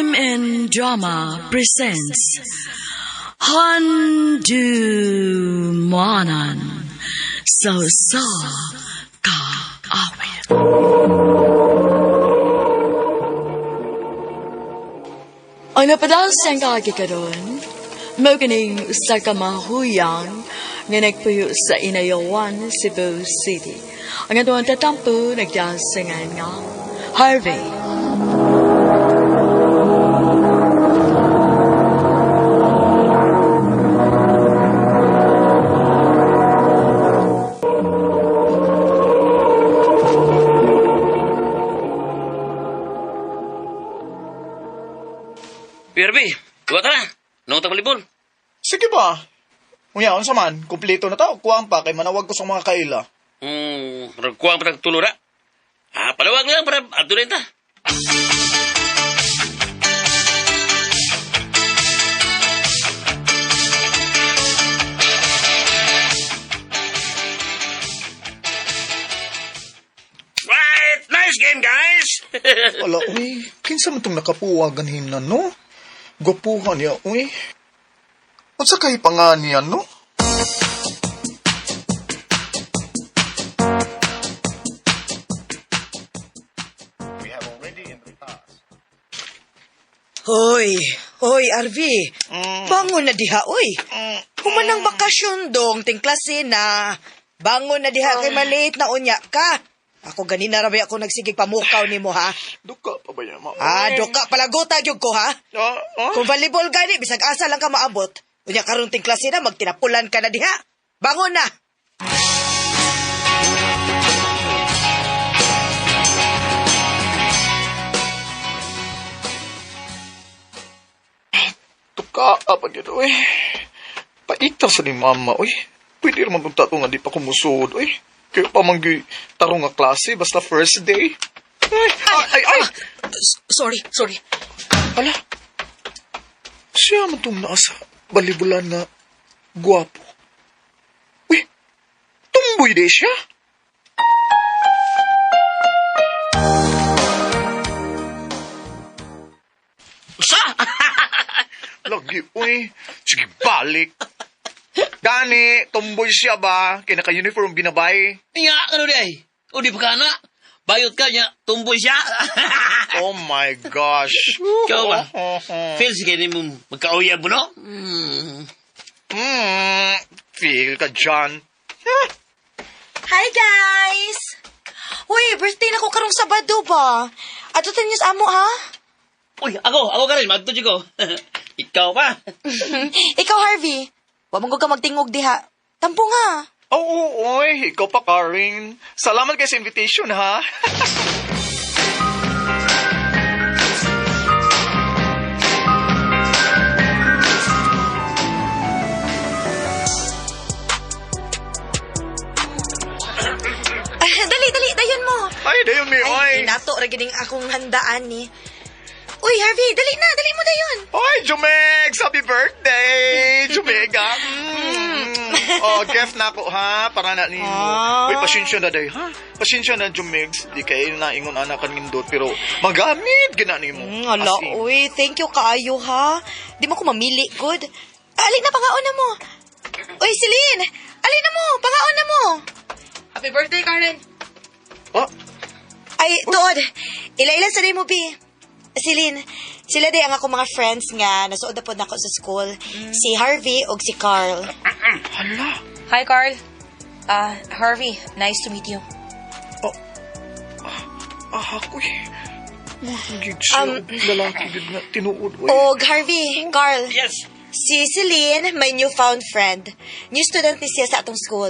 RMN Drama presents Handu Manan So Sa Ka Awit. Ang napadasang kagikaroon, mao kining usa ka mahuyang nga nagpuyo sa Inayawan, Cebu City. Ang atong tatampo nagdasangan nga Harvey. PRB, kuha ta na. Nung tagbalibol. Sige ba? Unya, unsa man, kumpleto na ta, kuwang pa kay manawag ko sa mga kaila. Ragkuha pa tagtulo na. Ah, palawag lang para adulin ta. Right! Nice game, guys! Wala, uy, kinsa man tong nakapuwa ganhin na, no? Gwapuhan niya, uy. Unsa kay pa nga niya, no? Hoy, hoy, Arvi. Bangon na diha, oy. Humanang bakasyon dong, ting klase na. Bangon na diha kay malate na unya ka. Ako ganina ra ba ako nagsigig pamukaw nimo ha? Duka pa ba yan, ma? Ah, duka palagota gyud ko ha. Ah, ah? Kung volleyball gani bisag asa lang ka maabot. Unya karon ting klase na magtinapulan ka na diha. Bangon na. Tuka pa gyud, uy. Paita sa ni mama, uy. Pwede raman tong tato nga di pa kumusod, uy. Kaya pa man gyud tarong nga klase, basta first day. Ay, ay, ay, ay! Sorry, sorry. Ala, siya man itong nasa balibulan na gwapo. Uy, tumboy di siya. Sa! Lagi, uy. Sige, balik. Gani, tumboy siya ba? Kaya naka-uniform binabay. Nga, ano di ay? O di pa ka na. Bayot ka niya, tumboy siya. Oh my gosh. Ikaw ba? Feel sige ni mo magkauyab mo, no? Feel ka dyan. Hi guys. Uy, birthday na ko karong Sabado ba? Ato niyo sa amo ha? Uy, ako ka rin, magtudyo ko. Ikaw pa. Ikaw, Harvey. Wa man gud ka magtingog diha. Tampo nga. Oo, oy, ikaw pa, Karin. Salamat kay sa invitation, ha? Ah, dali, dali, dayon mo. Ay, dayon mi, oy. Ay, inato ra gining akong handaan ni. Uy, Harvey, dali na, dali mo dayon. Oy, Jumex! Happy birthday! Jumega! Oh, gift na ako, ha? Para na nimo. Ah. Uy, pasensya na day, ha? Pasensya na, Jumex. Di kayo naingon anak kanindot, pero magamit gina nimo. Ala, As in. uy, thank you kaayo ha. Di mo ko mamili, good. Ali na, pangaon na mo. Uy, Celine, ali na mo, pangaon na mo. Happy birthday, Karen! Ah, Ay, tuod. Ila-ila sa day mo, Bi. Celine, sila day ang ako mga friends nga nasuod na pod nako sa school. Si Harvey ug si Carl. hala. Hi, Carl. Ah, Harvey, nice to meet you. Ah, ako'y. Magigig siya. Lalaki gid nga tinuod, uy. Og Harvey, Carl. Yes. Si Celine, my newfound friend. New student ni siya sa atong school.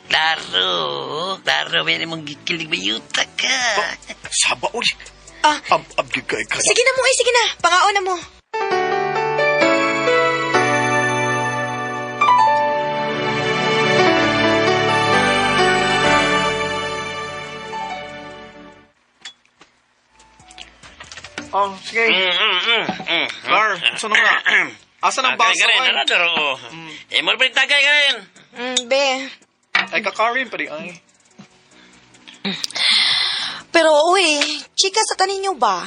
Klaro, klaro, may mong gikilig bayuta ka. Saba, uy. Ah, Ab-ab gid kay ka. sige na mo, ay, sige na. Pangaon na mo. Oh, sige. Car, saan na ka? Asa ng baso, Karen, ay? nara, daro. Eh, mo rin tagay, Karen. Be. Ay, kakarin pa di, ay. Pero uy, chika sa taninyo ba?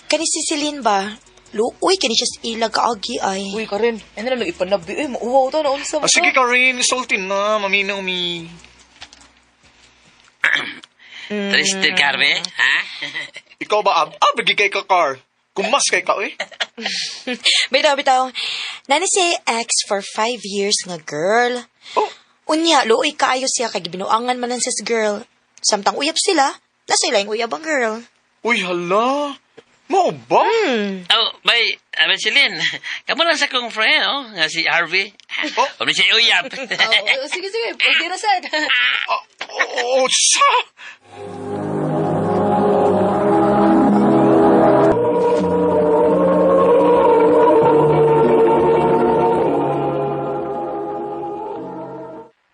Kani si Celine ba? Luoy kani siya sa ilag kaagi ay. Uy, Karen, ano na lang ipanabi. Uy, mauwaw to na unsa Ah, sige, Karin, isultin na. Maminaw mi. Triste, Carve, ha? Ikaw ba, ab? Ah, bagi kay ka, Car. Kumas kay ka, eh. Bitaw, bitaw. Nani si ex for 5 years nga girl. Oh, Unya, luoy kaayo siya kay gibinuangan man lang siya sa girl. Samtang uyab sila, nasa ila yung uyab ang girl. Uy, hala. Mao ba? Oh, bay, abe Celine. Kamo lang sa kong friend, oh, nga si Harvey. Oh. Oh, siya uyab. Oh, sige, sige. Pwede na sad. Ah, oh, sa?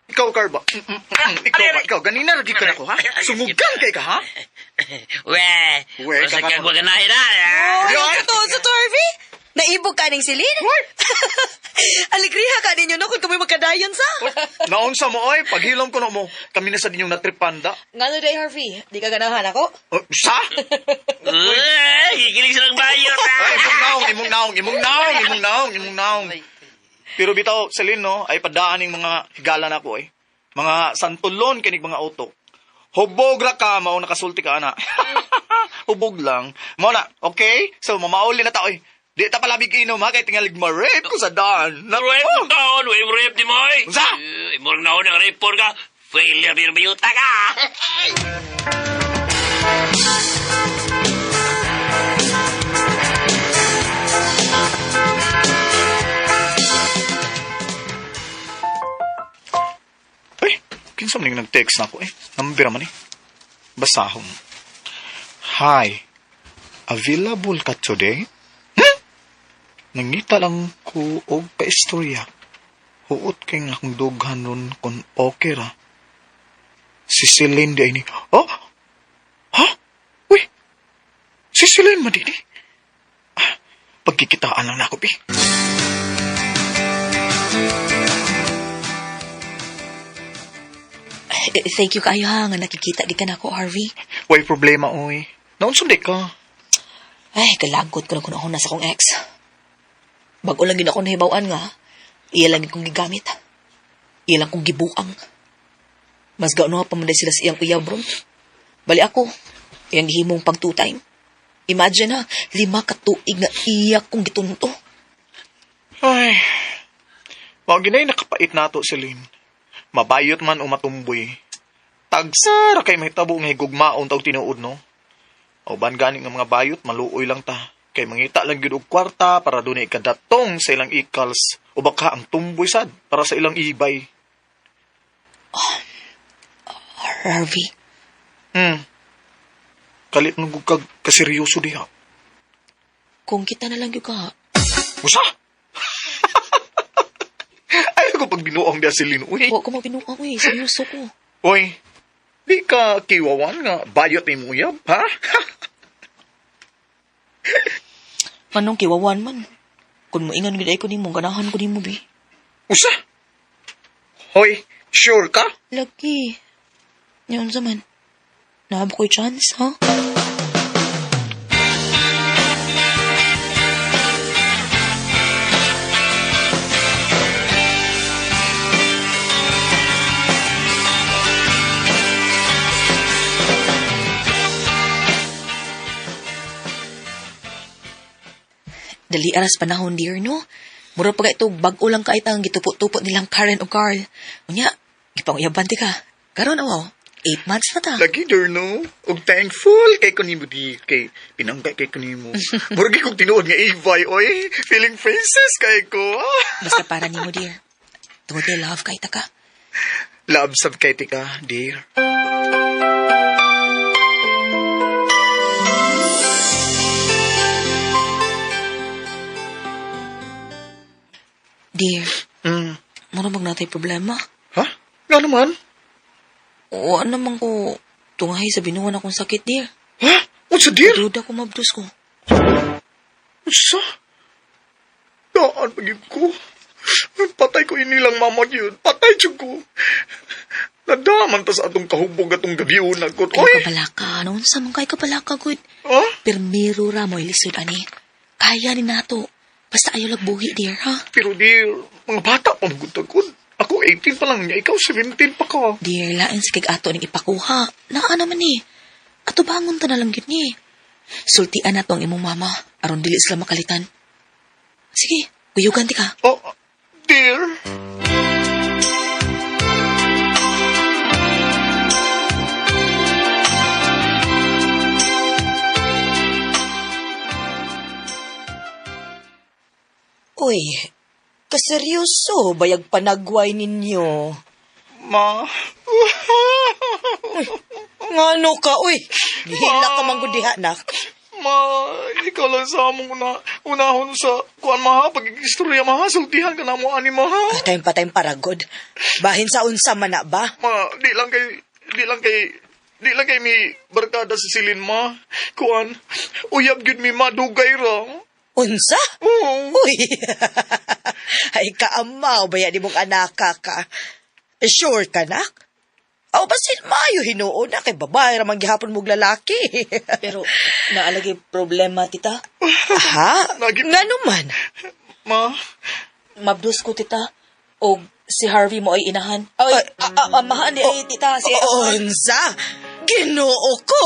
Ikaw, Carl ba? Ikaw ba? Ikaw, ganina lagi ka na ko, ha? Sumugan kay ka, ha? We, We, sa kakaroon. kang waganahin na. Oh, Yun. sa to, sa to, Harvey? Naibog ka ning Celine? Uy! Alegriha ka ninyo no kung kami magkadayon sa. Naunsa mo, oy. Paghilom ko na mo. Kami na sa ninyong natripanda. Ngano day, Harvey? Di ka ganahan ako? Oh, sa? Uy, gigiling silang bayot. Ay, imong naong, imong naong, imong naong, imong naong, imong naong. Pero bitaw, Celine, no, ay padaan ning mga higala na ko, eh. Mga santulon kinig mga auto. Hubog ra ka, mao nakasulti ka, ana. Hubog lang. Mao na, okay? So, mamauli na ta, oy. Di ta palabig inom, ha? Kay tingalig ma-rape ko sa daan. Nako! Rape taon, uy, rape ni mo, oy. Unsa? Eh, Imong naon ang rape ka. Failure, bir bayuta ka. Ay, kinsa man yung nag-text na ako, eh. Nambira man, eh. Basahon. Hi. Available ka today? Hmm? Nangita lang ko og paistorya. Huot kay nga akong dughan nun kung okay ra. Si Celine di ay ni... Oh! Ha? Uy! Si Celine madini? Ah, pagkikitaan lang na ako, bi. Eh, thank you kaayo ha, nga nakikita gikan ako, Harvey. Way problema, oy. Naunsun di ka. Ay, kalagkot ko lang kung ako nasa kong ex. Bago lang yun ako nahibawan nga, iya lang yun kong gigamit. Iya lang kong gibuang. Mas gaano pa man sila sa iyang uyab ron. Bali ako, iyang gihimong pang two time. Imagine ha, 5 ka tuig nga iya kong gitunto. Ay, mao ginay nakapait nato Celine. Mabayot man o matumboy. Tagsa ra kay mahitabo nga higugmaon taog tinuod no. Uban gani nga mga bayot maluoy lang ta. Kay mangita lang gyud og kwarta para dunay kadatong sa ilang ikals o baka ang tumboy sad para sa ilang ibay. Harvey, Kalit nung kag kaseryoso diha. kung kita na lang yun ka, Usa? Ayaw ko pag binuang diha Celine. Uy. wa ko magbinuang eh, seryoso ko. Uy, di ka kiwawan nga bayot ni mong uyab, ha? Manong kiwawan man. Kung moingon gud ay ko nimo, ganahan ko nimo bi. Usa? Hoy, sure ka? Lagi. Ngayon sa man. Naab ko'y chance, ha? Dali aras panahon, dear, no? Mura pa ito, bag-o lang kahit ang gitupo-tupo nilang Karen o Carl. Unya, gipanguyaban ti ka. Karon awaw, 8 months na ta. Lagi, dear, no? Og thankful kay ko nimo di, kay pinanggay kay ko nimo. Murag kong tinuod nga ibay, oy. Feeling princess kay ko. Basta para nimo, dear. Tungod kay love kay ta ka. Love sab kay tika, dear. Dear, mura mag natay problema. Ha? Nga naman? Oo, ano man ko tunghay sa binuan akong sakit, dear. Ha? Unsa, dear? Duda ko mabdos ko. Unsa? Daan pag ko. Patay ko inilang mama yun. Patay jud ko. Nadaman ta sa atong kahubog atong gabi na gud. Ay, Oy! kabalaka. Noon sa mong kay kabalaka, gud. Ha? Pirmiro ra mo ilisod, ani. Kaya ni nato. Basta ayaw lagbuhi, dear, ha? Pero dear, mga bata pa magud ta gud. Ako 18 pa lang niya, ikaw 17 pa ka. Dear, lain sa kig ato ning ipakuha. Naa naman eh. Ato bangon ta na lang gyud ni. Sultian nato ang imong mama aron dili sila makalitan. Sige, kuyugan ti ka. Oh, dear. Uy, kaseryoso bayag panagway ninyo. Ma. Ngano ka, uy? Gihila ka man gud diha, nak. Ma, ikaw lang sa among una, unahon sa kuan maha, pag-istorya maha, sultihan ka na mo ani maha. Ah, time pa time paragod. Bahin sa unsa man na ba? Ma, di lang kay mi barkada sa silin ma. Kuan, uyab gyud mi madugay ra. Unsa? Oo. Uy. Ay kaamaw baya di mong anaka ka. Sure ka nak? Aw basin mayo hinuon na kay babae ra man gihapon mong lalaki. Pero naalagi problema, tita. Ha? Ngano man? Ma, Mabdos ko, tita. O si Harvey mo ay inahan. Ay, amahan di ay, tita. Si, Unsa? Ginoo ko.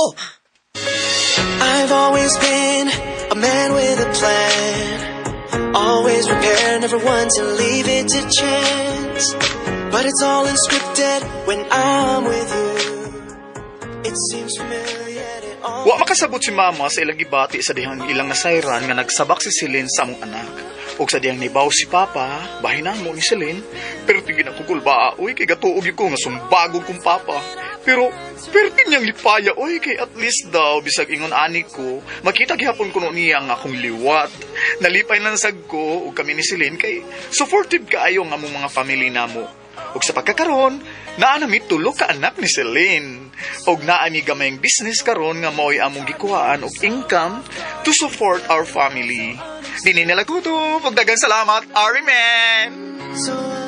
I've always been a man with a plan. Always prepared, never one to leave it to chance. But it's all unscripted when I'm with you. It seems familiar, yet it all wa makasabot si mama sa ilang gibati sa dihang ilang nasayran nga nagsabak si Celine sa among anak. Ug sa dihang nibaw si Papa, bahin na mo ni Celine, pero tingin ako kulba, uy, kay gatuog ko nga sumbagog kong Papa. Pero, perti niyang lipaya, uy, kay at least daw, bisag ingon ani ko, makita gihapon kuno niya ang akong liwat. Nalipay lang sad ko, ug kami ni Celine, kay supportive kaayo ang among mga family namo. Ug sa pagkakaron, naa nami tulo ka anak ni Celine. Ug naa mi gamayng business karon nga mao'y among gikuhaan og income to support our family. Dini nila kutob. Ug daghang salamat, Ari Man! so